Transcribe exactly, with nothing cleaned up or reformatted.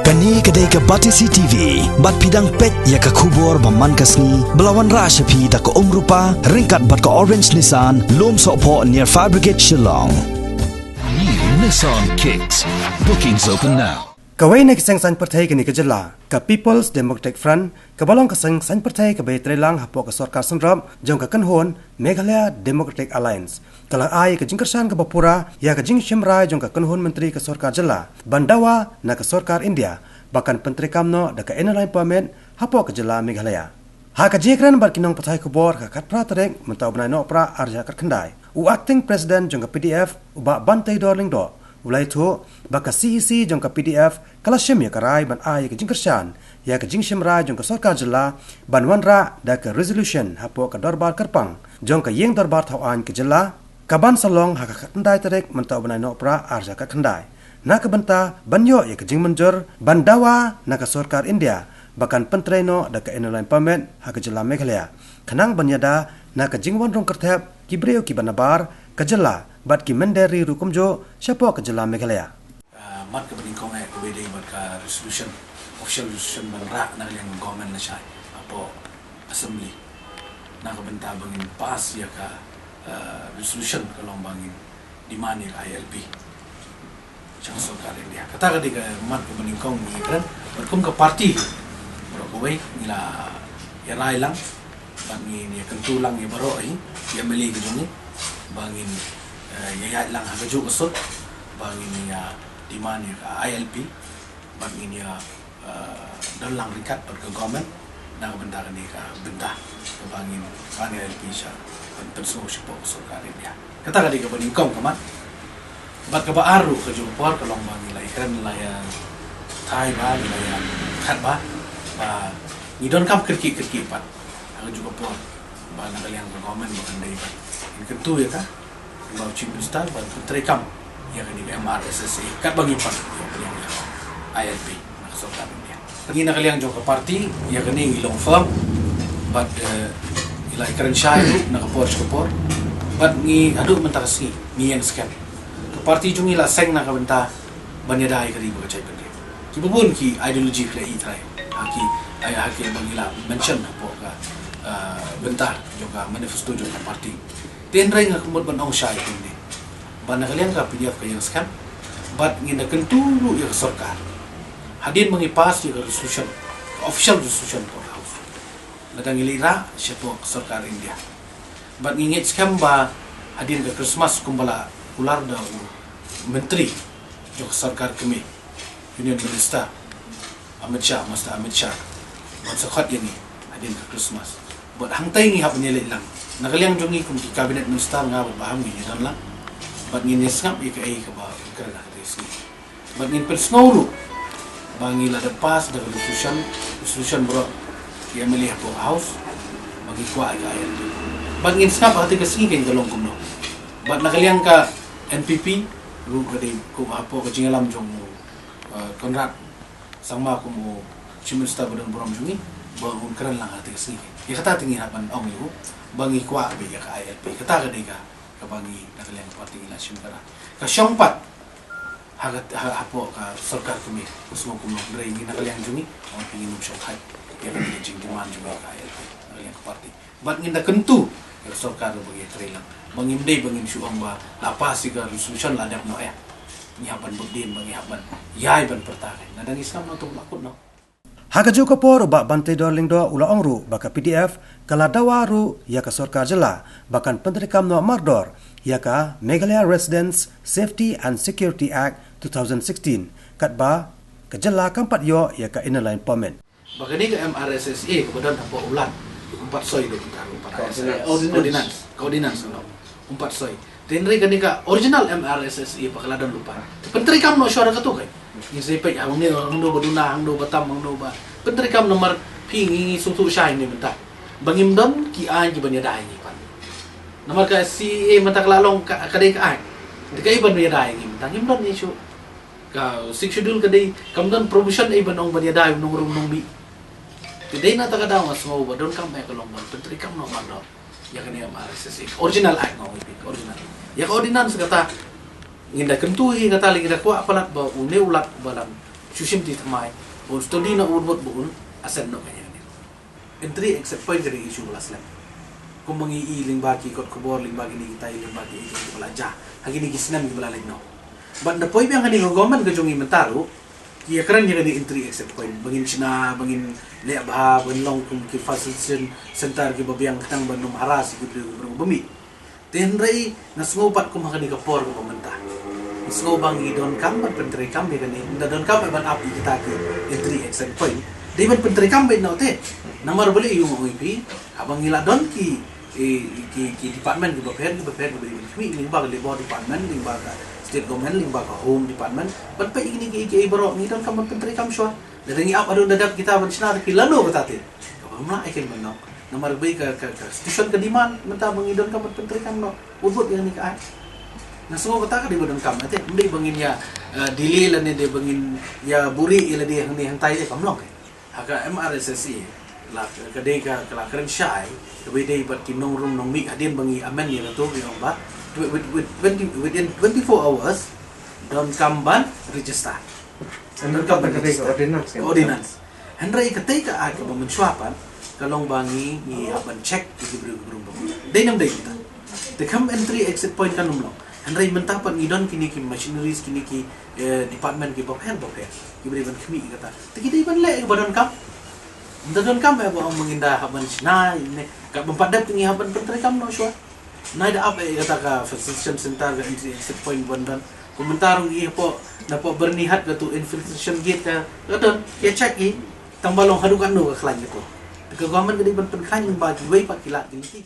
Kane ka dei ka Batesi T V, bad phi dang peit ïa ka khubor ba man ka sngi, ba la wanrah sha phi da ka Umrupa, ryngkat bad ka Orange Nissan, Lumsohphoh near Fire Brigade Shillong. New Nissan Kicks. Bookings open now. Kawei na ki seng saiñ pyrthei kane ka jylla, ka People's Democratic Front, kaba long ka seng saiñ pyrthei kaba ïatreilang hapoh ka sorkar synrop jong ka kynhun Meghalaya Democratic Alliance, ka la ai ka jingkyrshan kaba pura ïa ka jingshim rai jong ka kynhun myntri ka sorkar jylla ban dawa na ka sorkar India ba kan pyntreikam noh da ka Inner Line Permit hapoh ka jylla Meghalaya. Ha ka jingïakren bad ki nongpathai khubor ha ka khatphra tarik mynta u bnai Nohprah arhajar khatkhyndai, u Acting President jong ka P D F, u Bah Banteidor Lyngdoh, u la ïathuh ba ka C E C jong ka P D F ka la shim ïa ka rai ban ai ïa ka jingkyrshan ïa ka jingshim rai jong ka sorkar jylla ban wanrah da ka resolution hapoh ka dorbar kyrpang jong ka ïing dorbar thawaiñ ka jylla, kaban sa long ha ka khatkhyndai tarik mynta u bnai Nohprah arhajar khatkhyndai, na ka bynta ban ïoh ïa ka jingmynjur ban dawa na ka sorkar India ba kan pyntrei noh da ka Inner Line Permit ha ka jylla Meghalaya, khnang ban ïada na ka jingwan rung kyrthep ki briew kiba nabar ka jylla bad ki mynder ri ruh kumjuh shapoh ka jylla Meghalaya. Ah, mat kaba nyngkong eh kaba ïadei bad ka resolution, official resolution ban rah na ka liang ka government lashai hapoh assembly, na ka bynta ba ngin pass ïa ka, ah, resolution, ka long ba ngin demand ïa ka I L P sha ka sorkar India. Kata ka dei ka mat kaba nyngkong ngi kren. Bad kum ka party baroh kawei ngi la ïarai lang bad ngin ïakyntu lang ïa baroh hi, ïa M L A ka jong ngi, ba ngin, eh, ïaid lang ha kajuh ka sur ba ngin ïa demand ïa ka I L P bad ngin ïa, eh, don lang ryngkat bad ka government na ka bynta kane ka bynta, kaba ngin pan ïa I L P sha, ban pynsngew shapoh ka sorkar India. Kata ka dei kaba nyngkong ka mat. Bad kaba ar ruh, kajuh ka por ka long ba ngi la ïakren, la ïatai bha, ngi la ïakhat bha ba ngi donkam kyrkieh kyrkieh pat ha kajuh ka por ba na ka liang ka government ba kan dei bad ngin kyntu ïa ka, ba u Chief Minister ban pyntreikam ïa kane ka M R S S A katba ngi pan ïa ka liang ïa ka I L P na ka sorkar India. Ngi na ka liang jong ka party ïa kane ngi long firm bad, eh, ngi la ïakren shai ruh na ka por sha ka por. Bad ngi haduh mynta ka sngi ngi ïeng skhem. Ka party jong ngi la seng na ka bynta ban ïada ïa ka ri bad ka jaitbynriew. Kiba bun ki ideology ki la ïatrei ha ki, ai, ha kiba ngi la mention hapoh ka, eh, bynta jong ka manifesto jong ka party. Te hynrei nga kwah ban ong shai kumne ba na ka liang ka P D F ka ïeng skhem bad ngin da kyntu ruh ïa ka sorkar hadien ba ngi pass ïa ka resolution, ka official resolution hapoh ka House, lada ngi leit rah shapoh ka sorkar India. Bad ngi ngeit skhem ba hadien ka Christmas, kumba la kular da u Myntri jong ka sorkar kmie, Union Minister Amit Shah, Master Amit Shah, ban sa khot ïa ngi hadien ka Christmas. Bad hangtai ngi hap ban ïaleit lang. Na ka liang jong ngi kum ki Cabinet Minister, nga bad Bah Ham ngi ïadon lang. Bad ngin ïasngap ïa kaei kaba u kren ha katei ka sngi. Bad ngin pynsngew ruh ba ngi la dep pass da ka resolution, resolution baroh ki M L A hapoh House ba ngi kwah ïa ka I L P. Bad ngin sngap ha katei ka sngi kan ka long kumno. Bad na ka liang ka N P P ruh ka dei kum hapoh ka jingïalam jong u, uh, Conrad Sangma kum u Chief Minister ba don burom jong ngi, ba un kren lang ha katei ka sngi. Ïa kata te ngi hap ban ong ïa u ba ngi kwah beit ïa ka I L P. Kata ka dei ka, kaba ngi na ka liang ka party ngi la shim kyrpang. Ka shong pat ha ka, ha, hapoh ka sorkar kmie, ka sngew kumno, hynrei ngi na ka liang jong ngi, ong phi, ngin ym shong khait ïa ka jingdemand jong ngi ka I L P na ka liang ka party. Bad ngin da kyntu ïa ka sorkar ba ngi trei lang. Ba ngim dei ba ngin shu ong ba la pass ïa ka resolution la dep noh ïa. Ngi hap ban bud dien, ba ngi hap ban ïai ban pyrta ka. Nga da ngi sngap noh, to la kut noh. Ha kajuh ka por u Bah Banteidor Lyngdoh u la ong ruh ba ka P D F ka la dawa ruh ïa ka sorkar jylla ba kan pyntreikam noh mardor ïa ka Meghalaya Residents Safety and Security Act two thousand sixteen, katba ka jylla kam pat ïoh ïa ka Inner Line Permit. Ba kane ka M R S S A kaba don hapoh u Lat, um pat soi da ka, um pat, ordinance, ordinance, ordinance, no. Um pat soi. Te hynrei kane ka original M R S S A ba ka la don lypa, te pyntreikam noh shuwa da kato kai. Ngin sa peit hangne, hangno ba duna, hangno ba tam, hangno ba pyntreikam, namar phi, ngi, ngi sngewthuh shai ne mynta ba ngim don ki aiñ kiban ïada ïa ngi pat. Namar ka C A A mynta ka la long ka, ka dei ka aiñ. Te kaei ban ïada ïa ngi mynta? Ngim don issue. Ka Sixth Schedule ka dei, kam don provision ei ban ong ban ïada ïa u nongrum nongmih. Te dei na kata ka daw nga sngew ba donkam eh ka long ban pyntreikam noh mardor ïa kane M R S S A, original act, nga ong ïa phi, original. Ïa ka ordinance kata, ngin da kyntu hi kata, lei ngin da kwah palat ba une u Lat ba dang Shu shim ti thymmai, un study noh, un wad, ba un assess noh ka ïa kane. Entry exit point ka dei issue ba la slem. Kumba ngi i lyngba ki kot khubor, lyngba kine kita, lyngba ki issue ba la jah ha kine ki snem kiba la leit noh. Bad da poi biang kane ka government ka jong ngi mynta ruh, ki ïakren ïa kane entry exit point, ba ngin shna, ba ngin leh bha, ba ngin long kum ki facilitation center kiba biang khnang ban ym harass ïa ki briew, ki briew ba mih. Te hynrei nga sngew pat kum ha kane ka por kaba mynta, nga sngew ba ngi donkam ban pyntreikam ïa kane. Ynda donkam ban ap ïa kita ki entry exit point, dei ban pyntreikam beit noh te. Namar balei, ïoh nga ong ïa phi, haba ngi la don ki, eh, ki, ki department kiba pher, kiba pher, kiba dei ban khmih, lyngba ka Labour Department, lyngba ka State Government, lyngba ka Home Department, ban peit ïa kine ki, ki, ki baroh, ngi donkam ban pyntreikam shuwa. Lada ngi ap haduh da dep kita ban shna, te phi lano kata te? Kaba mlah ïa kane ban long. Namar ba ka, ka, ka institution ka demand mynta ba ngi donkam ban pyntreikam noh. Ubud ïa kane ka ai. Nga sngew kata ka dei ba donkam, te ym dei ba ngin ïa, eh, delay lane dei ba ngin ïa buhrieh ïa lade hangne hangtai, te kam long. Ha ka M R S S A la ka dei ka, ka la kren shai kaba dei bad ki nongrung nongmih hadien ba ngi amend ïa kato, ngi ong ba with, with, with twenty, within twenty-four hours donkam ban register. Donkam ban register. Ordinance, kan? Ordinance. Hynrei katei ka ai kaba mynshuwa pat ka long ba ngi, ngi hap ban check ïa ki briew, ki briew ba dei nam dei kita. Te kam entry exit point kan ym long. Hynrei mynta pat ngi don kine ki machineries, kine ki, eh, department kiba pher ba pher kiba dei ban khmih ïa kata. Te ki dei ban leh ïa kaba donkam. Ynda donkam eh ba ong ba ngin da hap ban shna ne, ka bym pat dep te ngi hap ban pyntreikam noh shuwa. Nai da ap eh kata ka facilitation center, ka entry exit point ban don. Kumta ruh ngi hapoh, napoh Byrnihat kato infiltration gate ka, ka don, ka check ngi. Tang ba long haduh katno ka khlaiñ kato. Te ka government ka dei ban pynkhlaiñ lyngba kiwei pat ki lad ki lynti.